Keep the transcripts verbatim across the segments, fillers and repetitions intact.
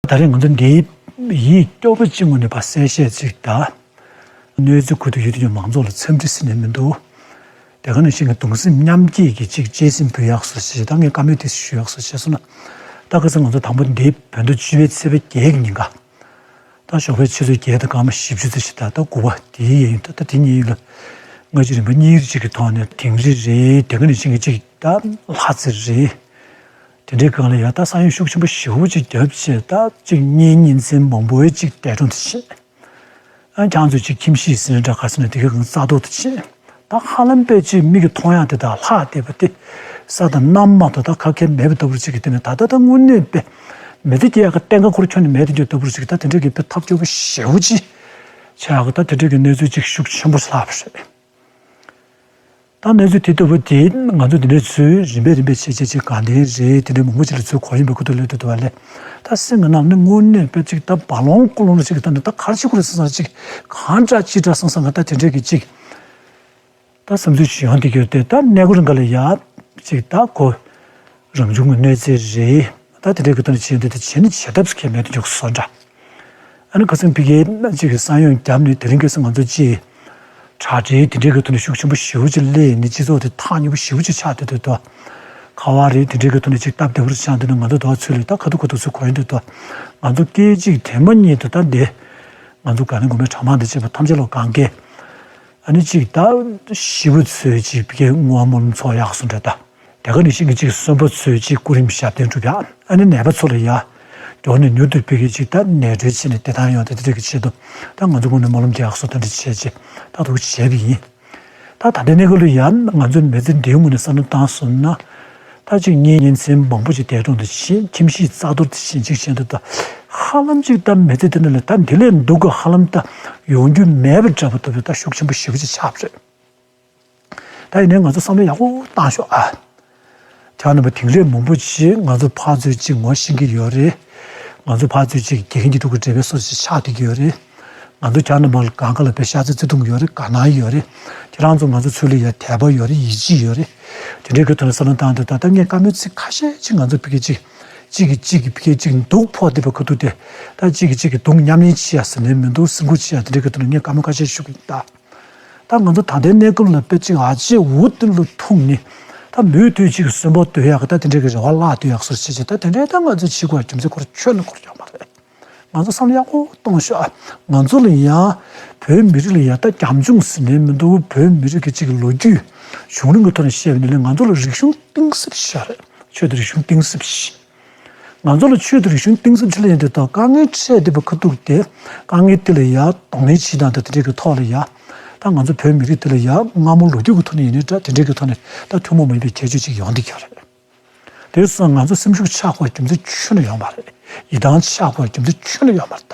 ད་རེས་ང་ཚོ་འདིའི་ཡིད་སྐྱོ་པོ་གཅིག་ངོས་ནས་ཕར་གསལ་བཤད་ཅིག་དང་། གནོད་འཚེ་ཁུལ་དུ་ཡོད་དུས་ཀྱང་མང་ཚོགས་ལ་འཚམས་འདྲི་ཟེར་ནས་མི་འདུག་དེ་ག་ནང་བཞིན་གྱི་གདུང་སེམས་མཉམ་སྐྱེད་ཀྱི་ཅིག་གཅེས་སེམས་འབུལ་ཡག་སོགས་བྱས། ད་ངས་བཀའ་མོལ་དེ་ཞུ་ཡག་སོགས་བྱས་སོང་ན། ད་ཁ་སང་ང་ཚོ་དང་པོ་འདིའི་བོད་ཟླ་བཅུ་པའི་ཚེས་པ་བརྒྱད་ཀྱི་ཉིན་ཀ། ད་ཞོགས་པའི་ཆུ་ཚོད་བརྒྱད་དང་སྐར་མ་བཞི་བཅུ་ཙམ་ཞིག་དང་། ད་དགུ་པ་དེའི་གཡས་གཡོན། ད་ད་དེ་གཉིས་ལ་སྔ་ཕྱི་རིམ་པ་གཉིས་ཅིག་གི་ཐོག་ནས། དིང་རི་རེད། དེ་ག་ནང་བཞིན་གྱི་ཅིག་ད་ལྷ་རྩེ་རེད། དེ་འདྲའི་སྒང་ལ་ཡ་ད་ས་ཡོམ་ཤུགས་ཆེན་པོ་ཞེ་པོ་ཅིག་བརྒྱབ་བྱས། ད་ཅིག་གཉེན་ཉེ་ཚན་མང་པོའི་ཅིག་འདས་གྲོངས་དེ་བྱས། ཨ། ཁྱེད་ཚོས་ཅིག་ཁྱིམ་གཞིས་ཟིན་འདྲ་ག་ཟེར་ན་དེ་གའི་སྒང་རྩ་གཏོར་དེ་བྱས། ད་ཧ་ལམ་པའི་ཅིག་མིག་གིས་མཐོང་ཡག་དེ་དང་ལྷག་བསྡད་པ་དེ་ས་དང་གནམ་མ་གཏོགས་ད་ག་གེ་མེད་པ་ལྟ་བུ་ཅིག་གི་སྟེང་ནས། ད་ལྟ་ད་དངོས་གནས་དཔེ་མི་ཚེ་སྐྱེལ་ཡག་གི་གཏན་ཁ་ཁོ་རང་ཁྱོན་ནས་མེད་དེ་འདྲ་ལྟ་བུ་ཅིག་ད་དེ་འདྲ་གི་དཔེ་ཐབས་སྐྱོ་པོ་ཞེ་པོ་ཅིག་ཆགས་ཡག་གི། ད་དེ་འདྲ་གི་གནས་ཚུལ་ཅིག་ཤུགས་ཆེན་པོ་ལྷག་པ་རེད། ད་གནས་ཚུལ་དེ་ལྟ་བུ་དེ་ང་ཚོ་འདི་འདྲའི་ཚུལ་རིམ་པས་རིམ་པས་བྱས་བྱས་བྱས། དགའ་ལྡན་རེད། དེ་འདྲའི་མང་པོ་ཅིག་ལ་ཚུར་གོ་ཡོང་བའི་ཁུལ་དུ་སླེབས་དུས་དུ་བ་ལས། ད་སེམས་ཀྱི་ནང་ནས་དངོས་གནས་དཔེ་ཅིག་ད་རྦ་ཀློང་ཀློང་ལ་ཅིག་ད་ནི་ད་ག་རེ་བྱེད་དགོས་རེད་བསམ་བསམ་ཅིག་གང་འདྲ་ཅི་འདྲ་བསམ་བསམ་ག་ད་དེ་འདྲའི་གི་ཅིག་ད་བསམ་ཚུལ་ཞིག་ཡོང་བསྡད་ཀྱི་ཡོད་དེ། ད་གནས་སྐོར་འགའ་ལ་ཡ་ཅིག་ད་ཁོ་རང་བྱུང་གི་གནོད་འཚེ་རེད། ད་དེ་འདྲའི་གི་ཐོག་ནས་བྱས་ཡོང་དུས་དེ་བྱས་ནས་བྱེད་ཐབས་སུ་ཁེལ་མེད་དུ་འཇུག་བཟོ་འདྲ། ཨ་ནི་ཁ་སང་ཕ་གིའི་ཅིག་གི་ས་ཡོམ་བརྒྱབ་ནས་དེ་རིང་ཁ་སང་ང་ཚོ་ཅིག་དྲ་སྦྲེལ་དེ་འདྲའི་གི་ཐོག་ནས་ཤུགས་ཆེན་པོ་ཞེ་པོ་ཅིག་སླེབས་ནས་སྤྱི་ཚོགས་དེ་ཐག་ཉེ་པོ་ཞེ་པོ་ཅིག་ཆགས་བསྡད་དུས་དོ། ཁ་པར་རེད། དེ་འདྲའི་གི་ཐོག་ནས་ཅིག་སྟབས་བདེ་པོ་ཅིག་ཆགས་འདུག་ན། ང་ཚོ་དོ་ཚོད་ལ་ད་ཁ་ཐུག་ཁ་ཐུག་ཚུར་གོ་ཡོང་དུས་དོ། ང་ཚོ་སྐད་ཅིག་དེ་མ་ཉིད་དུ་ད་འདི་ང་ཚོ་དགའ་ལྡན་དགོན་པའི་གྲྭ་མང་དང་བཅས་པ་ཐམས་ཅད་ལ་གང་གས། ཨ་ནི་ཅིག་ད་ཞེ་པོ་ཚོས་ཅིག་ཕ་གིའི་བསྔོ་བ་སྨོན་ལམ་ཚོགས་ཡག་སོགས་འདྲ། ད་དེ་ག་ནང་བཞིན་གྱི་ཅིག་གསོན་པོ་ཚོས་ཅིག་སྐུ་རིམ་ཞབས་བརྟན་སྒྲུབ་ཡག། ཨ་ནི་ནད་པ་ཚོ་ལ་ཡ་མགྱོགས་ནས་མྱུར་དུ་ཕ་གིའི་ཅིག་ད་ནད་གྲོལ་བྱས་ནས་བདེ་ཐང་ཡོང་བསྡད་དེ་འདྲ་གི་ཆེད་དུ། ད་ང་ཚོ་ངོས་ནས་སྨོན་ལམ་རྒྱག་ཡག་སོགས་དེ་འདྲ་བྱས་རྗེས་ད་དུ་བྱས་པ་ཡིན། ད་ད་ལྟའི་གནས་སྐབས་ལ་ཡ་ང་ཚོའི་མི་ཚེ་འདིའི་ངོས་ནས་བསམ་བློ་བཏང་སོང་ན། ད་ཅིག་གཉེན་ཉེ་ཚན་མང་པོ་ཅིག་འདས་གྲོངས་དེ་བྱས། ཁྱིམ་གཞིས་རྩ་གཏོར་དེ་བྱས། ཅིག་བྱས་འདུག་ད་ཧ་ལམ་ཅིག་ད་མི་ཚེ་འདི་ནང་ལ་ད་འདི་ལས་སྡུག་ག་ཧ་ལམ་ད་ཡོང་རྒྱུ་མེད་པ་འདྲ་པོ་ལྟ་བུའི་ད་ཤུགས་ཆེན་པོ་ཞེ་པོ་ཅིག་ཆགས་པ་རེད། ད་ཡིན་ནའི་ང་ཚོ་བསམ་བློ་ཡག་པོ་བཏང་ཤོག་ཨ། ཁྱེད་རྣམ་པ་དེང་རབས་མང་པོ་ཅིག་ང་ཚོ་ཕར་ཚུར་ཅིག་ངོ་ཤེས་ཀྱི་ཡོད་རེད། ང་ཚོ་ཕར་ཚུར་ཅིག་དགེ་རྒན་གྱི་ཐུགས་ཀྱི་འབྲེལ་བའི་སོ་ཅིག་ཆགས་བསྡད་ཀྱི་ཡོད་རེད། ང་ཚོ་ཁྱེད་རྣམ་པ་ལ་གང་ག་ལ་དཔེ་ཤ་ཚ་བརྩེ་དུང་ཡོད་རེད། དགའ་སྣང་ཡོད་རེད། ཁྱེད་རང་ཚོ་ང་ཚོ་ཚུར་ལ་ཡ་དད་པ་ཡོད་རེད། ཡིད་ཆེས་ཡོད་རེད། དེ་འདྲའི་གི་ཐོག་ནས་བསམ་བློ་བཏང་དུས་ད་ལྟ་ངས་བཀའ་མོལ་ཚིག་ཁ་ཤས་ཅིག་ང་ཚོ་ཕ་གི་ཅིག་གཅིག་གིས་གཅིག་གིས་ཕ་གི་ཅིག་སྡུག་ཕོག་བསྡད་པའི་ཁ་ཐུག་དེ། ད་གཅིག་གིས་གཅིག་གི་སྡུག་མཉམ་ལེན་བྱེད་ཡ་ཟེར་ནའི་མི་འདུག་སེམས་ཁུར་བྱེད་ཡ་དེ་འདྲའི་གི་ཐོག་ནས་ངས་བཀའ་མོལ་ཁ་ཤས་ཞུ་གི་ཡིན་ད། ད་ང་ཚོ་ད་ལྟའི་གནས་སྐབས་ལ་དཔེ་ཅིག་ཨ་ཅེ་འུ་དེ་ལ་ཐུག་ནས། ད་མུ་མཐུད་ཅིག་གསོན་པོ་སྡོད་ཡག་གི་ད་དེ་འདྲའི་གི་རེ་བ་བརླག་སྡོད་ཡག་སོགས་བྱེད་བྱེད། ད་དེ་འདྲའི་ད་ང་ཚོ་བྱེད་དགོས་རྒྱུ་མཚན་ཁོ་རང་ཁྱོན་ནས་ཁོ་རང་ཡོད་མ་རེད། ང་ཚོ་བསམ་བློ་ཡག་པོ་གཏོང་ཤོག་ཨ། ང་ཚོ་ལ་ཡང་བོད་མི་རིགས་ལ་ཡང་ད་རྒྱབ་ལྗོངས་ཟེར་ནའི་མི་འདུག་བོད་མི་རིགས་ཀྱི་ཅིག་ལོ་རྒྱུས་བྱུང་རིམ་གྱི་ཐོག་ནས་བཤད་པ་ཡིན་ན་ང་ཚོ་ལ་རིག་གཞུང་གཏིང་ཟབ་ཞིག་རེད། ཆོས་དང་རིག་གཞུང་གཏིང་ཟབ་ཞིག་ང་ཚོ་ལ་ཆོས་དང་རིག་གཞུང་གཏིང་ཟབ་ཅིག་ལ་ཡིན་དུས་ད་དཀའ་ངལ་འཕྲད་བསྡད་པའི་ཁ་ཐུག་དེ། དཀའ་ངལ་དེ་ལ་ཡ་གདོང་ལེན་བྱེད་སྟངས་དང་དེ་འདྲའི་གི་ཐོག་ལ་ཡ། ད་ང་ཚོ་བོད་མི་རིགས་དེ་ལ་ཡ་སྔ་མོ་ལོ་རྒྱུས་ཀྱི་ཐོག་ནས་ཡིན་ནའི་འདྲ། དེ་འདྲའི་གི་ཐོག་ནས་ད་ཐུན་མོང་མ་ཡིན་པའི་ཁྱད་ཆོས་ཅིག་ཡོང་བསྡད་ཀྱི་ཡོད་རེད། དེ་སོང་ང་ཚོ་སེམས་ཤུགས་ཆག་དགོས་རྒྱུ་མཚན་ཁྱོན་ནས་ཡོད་མ་རེད། ཡིད་ཐང་ཆག་དགོས་རྒྱུ་མཚན་ཁྱོན་ནས་ཡོད་མ་རེད་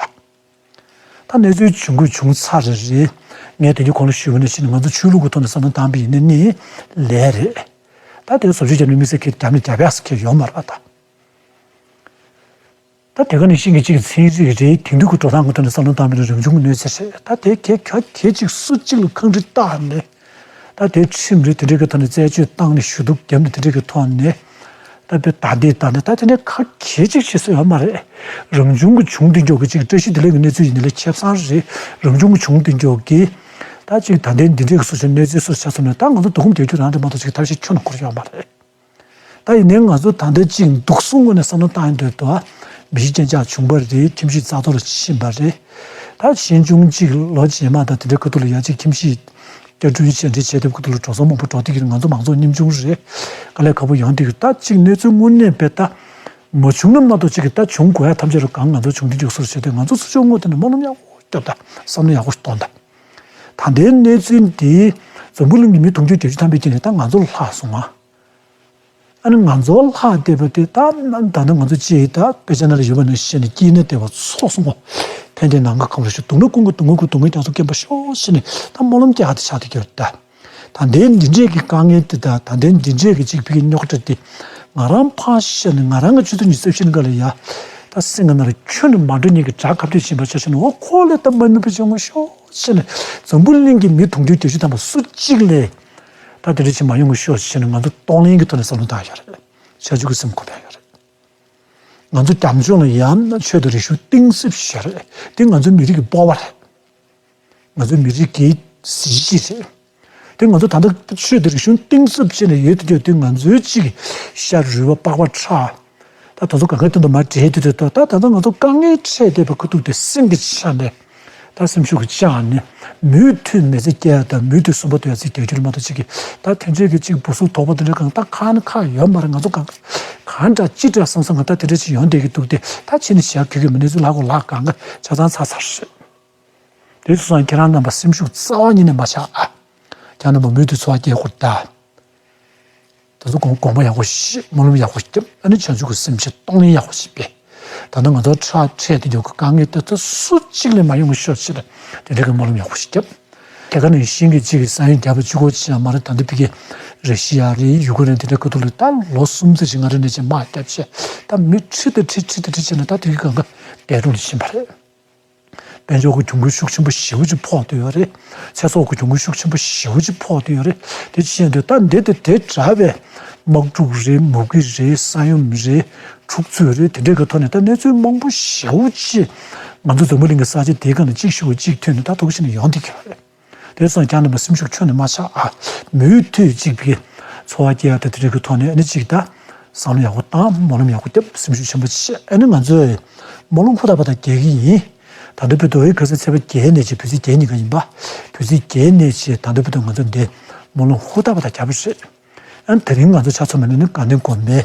ད། ད་གནས་ཚུལ་བྱུང་དགོས་བྱུང་ཚར་རེད། ངས་དེ་རིང་གོང་ལ་ཞུས་པ་ནང་བཞིན་ང་ཚོ་ཆོས་ལུགས་ཀྱི་ཐོག་ནས་བསམ་བློ་བཏང་པ་ཡིན་ན་ནི་ལས་རེད། ད་དེ་བཟོ་བཅོས་བརྒྱབ་ནས་དམིགས་བསལ་གྱི་རྒྱབ་ནས་རྒྱབ་ཡག་ཟེར་མཁན་ཡོད་མ་རེད་པ་ད། ད་དེ་ག་ནང་བཞིན་གྱི་གཅིག་ཚན་རིག་རེད། དེང་དུས་ཀྱི་འགྲོ་སྟངས་ཀྱི་ཐོག་ནས་བསམ་བློ་བཏང་པ་ཡིན་ན་རང་བྱུང་གི་གནོད་འཚེ་རེད། ད་དེ་གལ་གལ་གལ་ཅིག་སུ་གཅིག་ལ་ཁག་དཀྲི་བཏང་ནས། ད་དེ་ཁྲིམས་རེད། དེ་འདྲའི་གི་ཐོག་ནས་རྩད་གཅོད་བཏང་ནས་ཞུ་གཏུག་བརྒྱབ་ནས་དེ་འདྲའི་གི་ཐོག་ནས། ད་དཔེ་ད་འདི་ད་ནི་ད་དེ་འདྲའི་ཁག་གལ་ཅིག་བྱེད་ས་ཡོད་མ་རེད། རང་བྱུང་གི་བྱུང་དེ་མགྱོགས་ཀྱི་ཅིག་བཀྲ་ཤིས་བདེ་ལེགས་ཀྱི་གནས་ཚུལ་ཡིན་ནའི་ལས་ཁེ་བཟང་རེད། རང་བྱུང་གི་བྱུང་དེ་མགྱོགས་ཀྱི། ད་ཅིག་ད་ལྟའི་འདི་འདྲའི་གི་སོ་སོའི་གནས་ཚུལ་སོ་ཆ་ཚང་ནས་ད་ང་ཚོ་སྡུག་སྐོམ་རྒྱག་རྒྱུ་རང་རེད་མ་གཏོགས་ཅིག་ཐབས་ཤེས་ཁྱོན་ནས་འཁོར་ཡོད་མ་རེད། ད་ཡིན་ནའི་ང་ཚོ་ད་ལྟ་ཅིག་འདུག་སེ་ངོས་ནས་བསམ་བློ་བཏང་ཡོང་དུས་དོ། མི་ཤི་རྐྱེན་ཆག་བྱུང་བ་རེད། ཁྱིམ་གཞིས་རྩ་གཏོར་ཕྱིན་པ་རེད། ད་ཕྱིས་འབྱུང་ཅིག་ལོ་རྗེས་མ་དང་དེ་འདྲའི་ཁ་ཐུག་ལ་ཡ་ཅིག་ཁྱིམ་གཞིས་བསྐྱར་སྐྲུན་བྱས་འདྲ་བྱས་དེ་ཁ་ཐུག་ལ་འགྲོ་སོང་མང་པོ་འགྲོ་བསྡད་ཀྱི་རེད། ང་ཚོ་མང་ཚོགས་ཉམ་ཆུང་རེད། དཀའ་ལས་ཁག་པོ་ཡོང་བསྡད་ཀྱི་རེད། ད་ཅིག་གནས་ཚུལ་དངོས་གནས་དཔེ་ད་མ་བྱུང་ན་མ་གཏོགས་ཅིག་གི་ད་བྱུང་དགོས་ཡ་ཐམས་ཅད་རུ་གང་ང་ཚོ་བྱུང་དུས་འཇུག་སོར་བྱས་ཏེ་ང་ཚོ་སུ་ཆོག་དངོས་དེ་ནས་སྨོན་ལམ་ཡག་པོ་སྐྱོབ་དང་བསམ་བློ་ཡག་པོ་གཏོང་དང་། ད་ལྟའི་གནས་ཚུལ་འདི་འཛམ་བུ་གླིང་གི་མི་དུང་ཕྱུར་བརྒྱད་ཅུ་ཐམ་པའི་དཀྱིལ་ནས་ད་ང་ཚོ་ལ་ལྷག་སོང་ང་། ཨ་ནི་ང་ཚོ་ལྷག་བསྡད་པ་དེ་ད་ད་ནི་ང་ཚོ་ཅིག་ད་དཔེ་ཆ་ནང་ལ་ཡོད་པ་ནང་བཞིན་ནས་སྐྱིད་ན་བདེ་བ་ཚོགས་སོང་ངོ་། ཕན་བདེ་ནམ་མཁའ་གང་བར་ཤོག་སྡུག་ན་ཀུན་གྱི་སྡུག་བསྔལ་ཀུན་སྡུག་བསྔལ་རྒྱ་མཚོ་སྐེམ་པར་ཤོག་ཟེར་ནས་ད་སྨོན་ལམ་རྒྱག་ཡག་དེ་ཆགས་བསྡད་ཀྱི་ཡོད་རེད་ད། ད་ལྟའི་འདི་འདྲས་ཀྱི་དཀའ་ངལ་དེ་དང་ད་ལྟའི་འདི་འདྲས་ཀྱི་ཅིག་ཕ་གི་རྙོག་དྲ་དེ་ང་རང་ཕར་བཞག་ནས་ང་རང་གི་ཆུ་ཚོད་ཉི་ཤུ་རྩ་བཞི་ནང་ལ་ཡ་ད་སེམས་ཀྱི་ནང་ལ་ཁྱོན་ནས་མ་འགྲོ་མཁན་གྱི་དགྲ་ཁ་གཏད་བྱེད་པ་ཆ་བཞག་ན་འོ་ཁོ་ལས་ད་མ་ནུས་པ་བྱུང་ངོ་ཤོག་ཟེར་ནས་འཛམ་བུ་གླིང་གི་མི་དུང་ཕྱུར་བརྒྱད་ཅུ་ཐམ་པ་སུ་གཅིག་ལས་ད་དེ་འདྲ་བྱེད་མ་ཡོང་ངོ་ཤོག་ཟེར་ནས་ང་ཚོ་གདོང་ལེན་གྱི་ཐོག་ནས་བསམ་བློ་བཏང་ཡོད་རེད། བྱང་ཆུབ་ཀྱི་སེམས་ཁོ་ཕན་ཡོད་རེད། ང་ཚོ་རྒྱ་མཚོ་ལ་ཡང་ཆོས་དང་རིག་གཞུང་གཏིང་ཟབ་ཞིག་རེད། དེ་ང་ཚོའི་མི་རིགས་ཀྱི་སྤོབས་པ་རེད། ང་ཚོའི་མི་རིགས་ཀྱི་གཟི་བརྗིད་རེད། དེ་ང་ཚོ་ད་ལྟ་ཆོས་དང་རིག་གཞུང་གཏིང་ཟབ་བྱས་ནས་ཡོད་དུ་ཡོད་དུས། ང་ཚོའི་གཅིག་ཤ་རུས་པ་པགས་པ་ཁྲག་ད་ད་ཚོ་གང་ག་དོན་དུ་མ་འདྲེས་དུས་དུས་ད་ད་ད་ང་ཚོ་དཀའ་ངལ་འཕྲད་བསྡད་པའི་ཁ་ཐུག་དེ་སེམས་ཀྱི་ཆ་ནས། ད་སེམས་ཤུགས་ཀྱི་ཆ་ནས་མུ་མཐུད་མི་ཚེ་སྐྱེལ་ཡ་དང་མུ་མཐུད་སུན་པོ་སྡོད་ཡ་ཚིག་རྒྱག་རྒྱུ་ལ་མ་གཏོགས་གཅིག་གིས་ད་དེ་འདྲས་ཀྱི་གཅིག་སྦུག་སུབ་དོག་པོ་དེ་འདྲས་གང་ད་གང་ན་གང་ཡོད་མ་རེད། ང་ཚོ་གང་གང་འདྲ་ཅི་འདྲ་བསམ་བསམ་ང་ད་དེ་འདྲས་ཅིག་ཡོང་བསྡད་ཀྱི་འདུག་སྟེ། ད་ཕྱི་ནས་ཞག་གི་གི་མི་ནས་ཚུར་ལ་གོ་ལག་གང་ག་ཆ་ཚང་ཚར་ཚར་རེད། དེ་སོང་ཙང་ཁྱེད་རང་རྣམ་པ་སེམས་ཤུགས་རྩ་བ་ཉིད་ནས་མ་ཆག་ཨ། ཁྱེད་རྣམ་པ་མུ་མཐུད་འཚོ་བ་སྐྱེལ་དགོས་ད། ད་ཚོ་དགོངས་དགོངས་པ་ཡག་པོ་བཞེས། སྨོན་ལམ་ཡག་པོ་བརྒྱབ། ཨ་ནི་བྱང་ཆུབ་ཀྱི་སེམས་བསྐྱེད་གཏོང་ལེན་ཡག་པོ་བྱེད་པས། ད་ནི་ང་ཚོ་ཁྲག་འཕྲད་དེ་འཇོག་གི་དཀའ་ངལ་དེ་ཚོ་སུ་གཅིག་ལས་མ་ཡོང་གི་ཤོག་ཅེས་དེ་འདྲ་གི་སྨོན་ལམ་ཡག་པོ་ཞིག་བརྒྱབ། དེ་ག་ནས་ཤིང་གི་གཅིག་གི་ས་ཡོམ་བརྒྱབ་པ་གཅིག་པོ་ཅིག་ཡང་མ་རེད། ད་འདི་ཕ་གི་རེ་ཤི་ཡ་རེད། ཡུ་ཀེ་རེན་དེ་འདྲ་ཁ་ཐུག་ལ་ད་ལོ་གསུམ་ཙམ་ཞིག་ང་རང་ནས་ཅིག་དམག་བརྒྱབ་བྱས། ད་མི་ཁྲི་དང་ཁྲི་ཁྲི་དང་ཁྲི་བྱས་ནས་ད་དེ་གི་གང་ག་འདས་གྲོངས་ལ་ཕྱིན་པ་རེད། དཔལ་འབྱོར་གྱི་གྱོང་གུན་ཤུགས་ཆེན་པོ་ཞེ་པོ་ཅིག་ཕོག་བསྡད་ཡོད་རེད། ཚེ་སྲོག་གི་གྱོང་གུན་ཤུགས་ཆེན་པོ་ཞེ་པོ་ཅིག་ཕོག་བསྡད་ཡོད་རེད། དེ་ཅི་ཡང་འདོད་ད་འདི་དང་དེ་འདྲ་བའི་དམག་འཁྲུག་རེད། མུ་གེ་རེད། ས་ཡོམ་རེད། འཁྲུག་རྩོད་རེད། དེ་འདྲའི་གི་ཐོག་ནས་ད་གནས་ཚུལ་མང་པོ་ཞེ་པོ་ཅིག་ང་ཚོ་འཛམ་བུ་གླིང་གི་ས་ཆ་དེའི་སྒང་ནས་གཅིག་ཤུལ་གཅིག་ཐོན་ནས་ད་ཐུག་ཕྱིན་ནས་ཡོང་བསྡད་ཀྱི་ཡོད་རེད། དེ་སོང་ཀྱང་རྣམ་པ་སེམས་ཤུགས་ཁྱོན་ནས་མ་ཆག་ཨ། མུ་མཐུད་ཅིག་ཕ་གི་འཚོ་བ་སྐྱེལ་ཡ་དང་དེ་འདྲའི་གི་ཐོག་ནས་ཨ་ནི་ཅིག་ད་བསམ་བློ་ཡག་པོ་བཏང་། སྨོན་ལམ་ཡག་པོ་བརྒྱབ། སེམས་ཤུགས་ཆེན་པོ་བྱས། ཨ་ནི་ང་ཚོས་སྨོན་ལམ་ཧུར་ཐག་པ་དང་རྒྱག་གི་ཡིན། ད་ལྟ་བར་དུ་ཨེ་ཁ་སང་ཚེས་པ་བརྒྱད་ནས་བྱས་བོད་ཚེས་བརྒྱད་ཉིན་ཀ་ཡིན་པ། བོད་ཚེས་བརྒྱད་ནས་བྱས་ད་ལྟ་བར་དུ་ང་ཚོ་འདི་སྨོན་ལམ་ཧུར་ཐག་པ་དང་རྒྱབ་པ་རེད། ཨ་ནི་དེ་རིང་ང་ཚོ་ཆ་མཚོན་པ་ནི་དགའ་ལྡན་དགོན་པའི་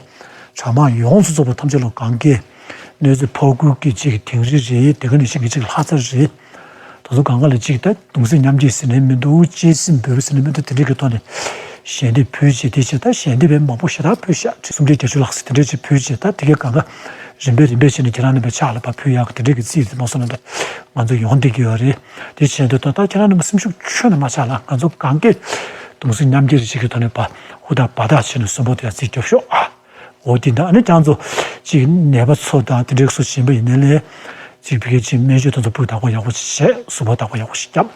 གྲྭ་མང་ཡོངས་སུ་རྫོགས་པ་ཐམས་ཅད་ལ་གང་གའི་གནས་ཚུལ་ཕར་རྒོལ་གྱི་གཅིག་དིང་རི་རེད། དེ་ག་ནང་བཞིན་གྱི་གཅིག་ལྷ་རྩེ་རེད། དེ་ཚོ་གང་ག་ལ་གཅིག་ད་གདུང་སེམས་མཉམ་སྐྱེད་ཟེར་ནའི་མི་འདུག་གཅེས་སེམས་འབུལ་བ་ཟེར་ནའི་མི་འདུག་དེ་འདྲའི་གི་ཐོག་ནས་ཞལ་འདེབས་ཕུལ་བྱས། དེ་བྱས་ད་ཞལ་འདེབས་པའི་མང་པོ་ཞེ་དྲག་ཕུལ་ཤག་ཁྲི་སུམ་བརྒྱ་བརྒྱད་ཅུ་ལྷག་ཙམ་དེ་འདྲའི་ཅིག་ཕུལ་བྱས། ད་དེ་གའི་གང་ག་རིམ་པས་རིམ་པས་བྱས་ནས་ཁྱེད་རང་རྣམ་པའི་ཕྱག་ལ་ཕར་ཕུལ་ཡག་གི་དེ་འདྲའི་གི་རྩིས་དེ་མ་སོང་ན་ད་ང་ཚོ་ཡོང་བསྡད་ཀྱི་ཡོད་རེད། དེ་བྱས་དུས་ད་ད་ཁྱེད་རང་རྣམ་པ་སེམས་ཤུགས་ཁྱོན་ནས་མ་ཆག་ལ། ང་ཚོ་གང་གས་གདུང་སེམས་མཉམ་སྐྱེད་རེ་བྱེད་ཀྱི་ཐོག་ནས་ཕར་ཧུར་ཐག་འབད་ཐག་བྱས་ནས་གསོན་པོ་དེ་ཡང་རྩིས་རྒྱོབ་ཤོག་ཨ། འོ་དེ་འདྲ། ཨ་ནི་ཁྱེད་ཚོ་གཅིག་ནད་པ་ཚོ་དང་དེ་འདྲའི་ཚོ་གཞན་པ་ཡིན་ནའི་ལས་གཅིག་ཕ་གིའི་གཅིག་སྨན་བཅོས་དེ་ཚོ་སྤུས་དག་པོ་ཡག་པོ་བྱས། གཟུགས་པོ་བདག་པོ་ཡག་པོ་ཞིག་བརྒྱབ།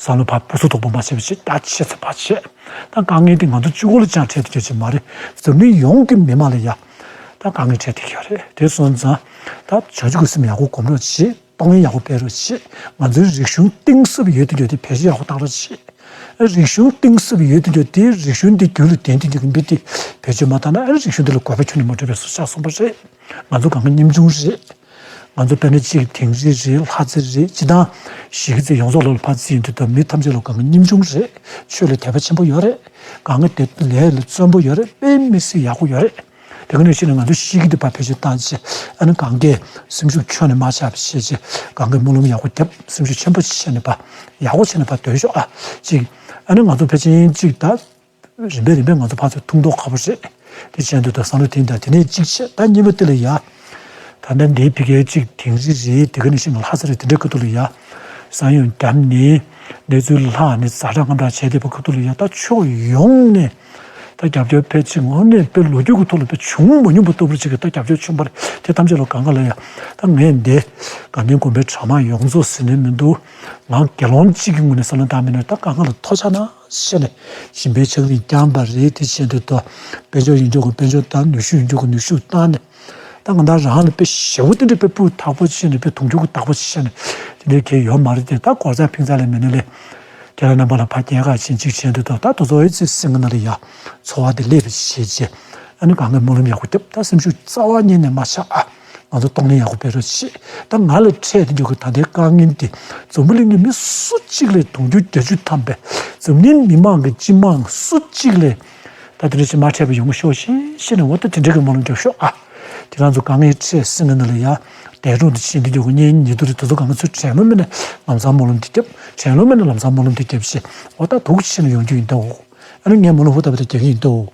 བསམ་བློ་ཕར་སྦུག་སུབ་དོག་པོ་མ་བྱས་པ་བྱས། ད་ཆེ་ཚ་བ་བྱས། ད་དཀའ་ངལ་དེ་ང་ཚོ་གཅིག་པོ་ལ་ཅང་འཕྲད་དེ་ཡོད་ཅིག་མ་རེད། འཛམ་གླིང་ཡོངས་ཀྱི་མི་མང་ལ་ཡ་ད་དཀའ་ངལ་འཕྲད་དེ་ཡོད་རེད། དེ་སོང་ཙང་ད་བྱང་ཆུབ་ཀྱི་སེམས་ཡག་པོ་སྒོམ་རོགས་བྱེད། གཏོང་ལེན་ཡག་པོ་སྤེལ་རོགས་བྱེད། ང་ཚོའི་རིག་གཞུང་གཏིང་ཟབ་ཡོད་དུ་ཡོད་དེ་བེད་སྤྱོད་ཡག་པོ་བཏང་རོགས་བྱེད། རིག་གཞུང་གཏིང་ཟབ་ཡོད་དུ་ཡོད་དེ་རིག་གཞུང་འདི་རྒྱུད་ལ་ལྡན་དུ་ཡོད་མི་དེ་བེད་སྤྱོད་མ་བཏང་ན་རིག་གཞུང་འདི་ལ་དགོས་པ་ཁྱོན་ནས་མ་གྲུབ་པའི་བཟོ་ཆགས་སོང་པ་རེད། ང་ཚོ་གང་ག་ཉམ་ཆུང་རེད། ང་ཚོ་དཔེར་ན་གཅིག་དིང་རི་རེད། ལྷ་རྩེ་རེད། སྤྱིར་བཏང་གཞིས་ཀ་རྩེ་ཡོངས་རྫོགས་ལ་ཕར་རྩིས་ཡོང་དུས་ད་མི་ཐམས་ཅད་ལ་གང་ག་ཉམ་ཆུང་རེད། ཆོས་ལ་དད་པ་ཆེན་པོ་ཡོད་རེད། གང་ག་དེ་ལས་ལ་བརྩོན་པོ་ཡོད་རེད། དཔེ་མི་སྲིད་ཡག་པོ་ཡོད་རེད། དེ་ག་ནང་བཞིན་ང་ཚོ་གཤིས་ཀ་འདི་ཕར་བེད་སྤྱོད་བཏང་བྱས། ཨ་ནི་གང་གས་སེམས་ཤུགས་ཁྱོན་ནས་མ་ཆག་པ་བྱས་བྱས། གང་གས་སྨོན་ལམ་ཡག་པོ་བརྒྱབ། སེམས་ཤུགས་ཆེན་པོ་བྱས་ནས་ཕར་ཡག་པོ་བྱས་ནས་ཕར་སྡོད་ཤོག་ཨ། གཅིག་ཨ་ནི་ང་ཚོ་ཕལ་ཆེར་གཅིག་ད་རིམ་པས་རིམ་པས་ང་ཚོ་ཕར་ཚུར་ཐུག་མདོག་ཁ་པོ་རེད། དེ་བྱས་འདུག་ད་བསམ་བློ་དེ་འདྲ། དེ་ནས་གཅིག་བྱས། ད་གཉིས་པ་དེ་ལ་ཡ། ད་ལྟ་འདིའི་ཕ་གིའི་གཅིག་དིང་རི་རེད། དེ་ག་ནང་བཞིན་ལྷ་ས་རེད། དེ་འདྲའི་ཁ་ཐུག་ལ་ཡ། ས་ཡོམ་བརྒྱབ་ནས་གནས་ཚུལ་ལྷག་ནས་ཛ་དྲག་ང་དྲག་བྱས་བསྡད་པའི་ཁ་ཐུག་ལ་ཡ། ད་ཕྱོགས་ཡོངས་ནས་ད་རྒྱབ་སྐྱོར་ཕལ་ཆེར་དངོས་གནས་དཔེ་ལོ་རྒྱུས་ཀྱི་ཐོག་ལ་དཔེ་བྱུང་མ་མྱོང་པ་ལྟ་བུ་ཅིག་གི་ད་རྒྱབ་སྐྱོར་བྱུང་བ་རེད། དེ་ཐམས་ཅད་ལ་གང་ག་ལ་ཡ། ད་ངས་འདི་དགའ་ལྡན་དགོན་པའི་གྲྭ་མང་ཡོངས་རྫོགས་ཟེར་ནས་མི་འདུག་ང་དགེ་སློང་གཅིག་གི་ངོས་ནས་བསམ་བློ་བཏང་མིན་ན། ད་གང་ག་ལ་ཐུགས་རྗེ་གནང་ཞེས་ནས་སྦྱིན་པའི་ཕྱག་རིས་བསྐྱངས་པ་རེད། དེ་བྱས་འདུག་ད་དཔལ་འབྱོར་ཡིན་ཆོག་གི་དཔལ་འབྱོར་བཏང་། ནུས་ཤུགས་ཡིན་ཆོག་གི་ནུས་ཤུགས་བཏང་ནས། ད་ང་རང་རང་ལ་དཔེ་ཞེ་པོ་དེ་འདྲ་དཔེ་སྤུས་དག་པོ་བྱས་ནས་དཔེ་དུང་ཕྱུར་གྱི་བདག་པོ་བྱས་ནས་དེ་འདྲའི་གལ་ཡོད་མ་རེད་དེ། ད་སྒོར་རྩ་ཕིང་རྩ་ལས་མེད་ན་ལས། ཁྱེད་རང་རྣམ་པ་ལ་ཕར་སྐྱེལ་ཁ་ཕྱིན་གཅིག་བྱས་འདུག་ད་ད་དུ་ཚོ་ཨེ་ཙི་སེང་གེ་ན་ལ་ཡ་འཚོ་བ་དེ་ལས་པའི་བྱས་རྗེས། ཨ་ནི་གང་གའི་སྨོན་ལམ་ཡག་པོ་བརྒྱབ། ད་སེམས་ཤུགས་རྩ་བ་ཉིད་ནས་མ་ཆག་ཨ། ང་ཚོ་གཏོང་ལེན་ཡག་པོ་སྤེལ་རོགས་བྱེད། ད་ང་ལ་འཕྲད་དེ་འཇོག་གི་ད་ལྟའི་དཀའ་ངལ་འདི་འཛམ་བུ་གླིང་གི་མི་སུ་གཅིག་ལས་དུང་ཕྱུར་བརྒྱད་ཅུ་ཐམ་པའི་འཛམ་གླིང་མི་མང་གི་སྤྱི་མང་སུ་གཅིག་ལས་ད་དེ་འདྲ་ཞིག་མ་འཕྲད་པ་ཡོང་གི་ཤོག་ཤིག་ཤེས་ནས། འོ་ད་དེ་འདྲ་གི་སྨོན་ལམ་རྒྱོབ་ཤོག་ཨ། དེ་རང་ཚོ་དཀའ་ངལ་འཕྲད་སེང་གེ་ན་ལ་ཡ་འདས་གྲོངས་དེ་ཕྱིན་དེ་འཇོག་གི་གཉེན་ཉེ་དུ་རེད། དེ་ཚོ་གང་ག་ཚོས་དྲན་ལོ་མེད་ན་ལམ་སང་སྨོན་ལམ་དེ་རྒྱབ། དྲན་ལོ་མེད་ན་ལམ་སང་སྨོན་ལམ་དེ་རྒྱབ་ཤིག་འོ་ད་དུག་ཕྱིན་ནས་ཡོང་རྒྱུ་ཡིན་ད་འོ། ཨ་ནི་ངས་སྨོན་ལམ་ཧུར་ཐག་པ་དེ་རྒྱག་གི་ཡིན་ད་འོ།